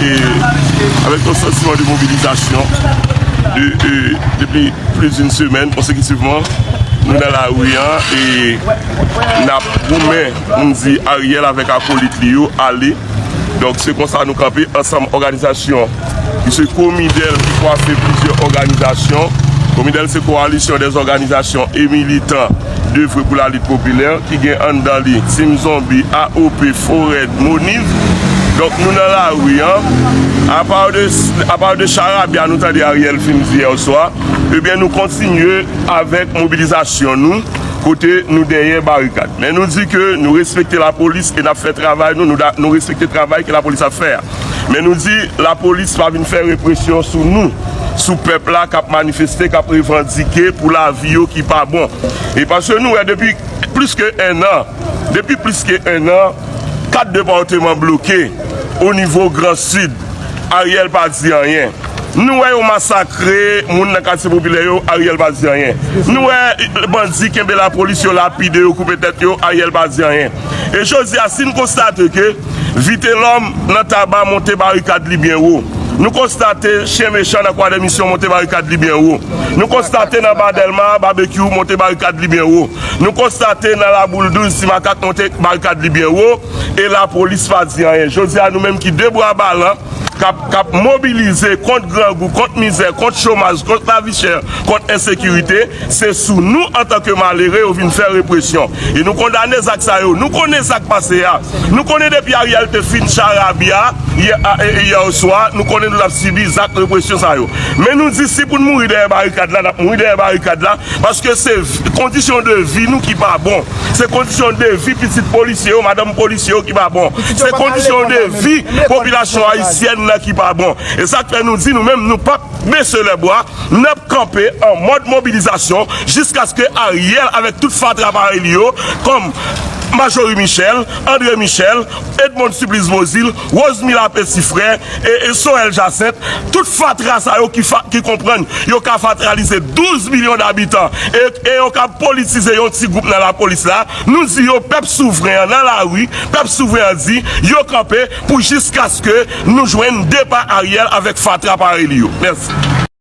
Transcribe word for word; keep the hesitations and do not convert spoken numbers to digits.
E avèk yon santiman de mobilizasyon de, de, depi plis d'une semaine konsekitivman, nou nan lari an e n ap goumen, m di Ariel avèk akolit li yo ale. Donk, se konsa nou kanpe ansanm òganizasyon ki se Komidèl ki kwafe plizyè òganizasyon. Komidèl se Coalition des organisations et militants d'œuvre pour la lutte populaire ki gen anndan li Team Zonbi, A O P, Forèd, Moniv. Donk, nou nan lari an. Apa de, apa de charabya nou tande Ariel fin di yè swa, ebyen, nou kontinye avèk mobilizasyon nou kote nou dèyè barikad. Men nou di ke nou respekte lapolis e n ap fè travay nou, nou, da- nou respekte travay ke lapolis ap fè a. Men nou di lapolis pa vin fè represyon sou nou, sou pèp la k ap manifeste, k ap revandike pou lavi yo ki pa bon. E paske nou wè depi plis ke en an, depi plis ke en an, kat depatman bloke o nivo Gran Sid, Ariel pa di anyen. Nou wè yo masakre moun nan katye popilè yo, Ariel pa di anyen. Nou wè bandi kenbe lapolis, yo lapide yo, koupe tèt yo, Ariel pa di anyen. E jodi a, si n konstate ke Vitelòm nan Taba monte barikad li byen wo, nou konstate Chen Mechan nan Kwadèmisyon monte barikad li byen wo, nou konstate nan Ba Dèlma Babekyou monte barikad li byen wo, nou konstate nan Laboul Douz Ti Makak monte barikad li byen wo, e lapolis pa di anyen. Jodi a, nou menm ki de bra balan, k ap, k ap mobilize kont grangou, kont mizè, kont chomaj, kont lavi chè, kont ensekirite, se sou nou antanke malere yo vin fè represyon. E nou kondane zak sa yo. Nou konnen sa k pase a. Nou konnen depi Ariel te fin charabya yè, a, e, e, yè oswa, nou konnen nou t ap sibi zak represyon sa yo. Men nou di si pou n mouri dèyè barikad la, n ap mouri dèyè barikad la, paske se v- kondisyon de vi nou ki pa bon. Se kondisyon de vi pitit polisye yo, madanm polisye yo ki pa bon. Se kondisyon de vi popilasyon ayisyèn nan ki pa bon. E sa k fè nou di nou menm, nou p ap bese lè bwa, n ap kanpe an mòd mobilizasyon jiskaske Ariel avèk tout fatra parèy li yo, kòm Marjorie Michel, André Michel, Edmonde Supplice Beauzile, Rosemila Petit-Frère, e, e Sorel Jacinthe, tout fatra sa yo ki, fa, ki konprann yo ka fatralize douz milyon dabitan e, e yo ka politize yon ti gwoup nan lapolis la, nou di yo pèp souvren an nan lari, pèp souvren an di yo kanpe pou jiskaske nou jwenn depa Ariel avèk fatra parèy li yo. Mèsi.